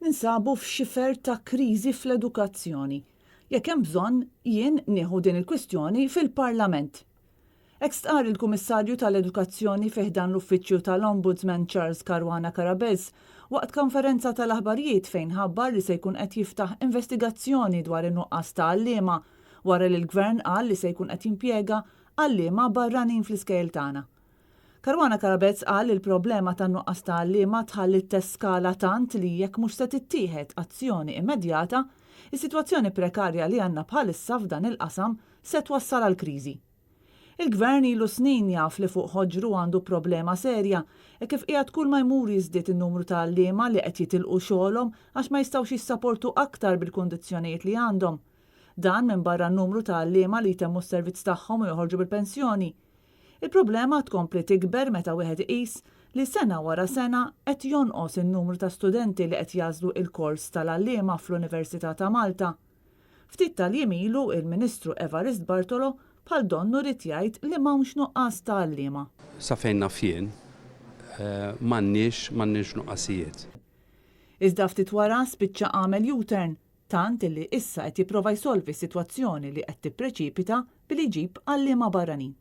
Ninsabu f'xifer ta' kriżi fl-edukazzjoni. Jekk hemm bżonn, jien nieħu din il-kwistjoni fil-Parlament. Hekk stqarr il-Kummissarju tal-Edukazzjoni fi ħdan l-Uffiċċju tal-Ombudsman Charles Caruana Carabez waqt konferenza tal-aħbarijiet fejn ħabbar li se jkun qed jiftaħ investigazzjoni dwar in-nuqqas ta' għalliema wara li l-Gvern qal li se jkun qed jimpjega għalliema barranin fl-iskejjel tagħna. Caruana Carabez qal li l-problema tan-nuqqas ta' għalliema tħalliet teskala tant li jekk mhux se tittieħed azzjoni immedjata, is-sitwazzjoni prekarja li għandna bħalissa f'dan il-qasam se twassal għal kriżi. Il-Gvern ilu snin jaf li fuq ħoġru għandu problema serja hekk kif qiegħed kull ma jmur jiżdied in-numru ta' għalliema li qed jitilqu xogħolhom għax ma jistgħux jissaportu aktar bil-kundizzjonijiet li għandhom. Dan minbarra n-numru ta' għalliema li jtemmu s-servizz tagħhom u joħorġu bil-pensjoni. Il-problema tkompli tikber meta wieħed iqis li sena wara sena qed jonqos in-numru ta' studenti li qed jagħżlu il-kors tal-għalliema fl-Università ta' Malta. Ftit tal-jiem ilu il-Ministru Evarist Bartolo bħal donnu ried jgħid li m'hawnx nuqqas ta' għalliema. Sa fejn naf jien, m'għandniex m'għandniex nuqqasijiet. Iżda ftit wara spiċċa għamel U-turn tant illi issa qed jipprova jsolvi s-sitwazzjoni li qed tippreċipita billi jġib għalliema barranin.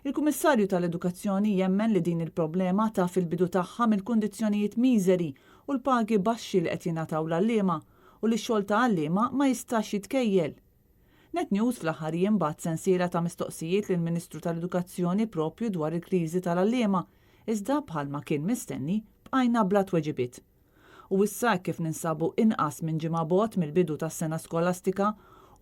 Il-Kummissarju tal-Edukazzjoni jemmen li din il-problema taf il-bidu tagħha mill-kundizzjonijiet miżeri u l-pagi baxxi li qed jingħataw l-għalliema u li x-xogħol ta' għalliema ma jistax jitkejjel. Net News fl-aħħar jiem bagħat sensiela ta' mistoqsijiet lill-Ministru tal-Edukazzjoni proprju dwar il-kriżi tal-għalliema, iżda bħalma kien mistenni bqajna bla tweġibiet. U issa hekk kif ninsabu inqas minn ġimgħa bogħod mill-bidu tas-sena skolastika,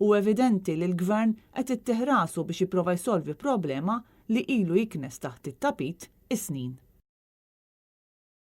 hu evidenti li l-Gvern qed ittih rasu biex jipprova jsolvi problema li ilu jiknes taħt it-tapit is-snin.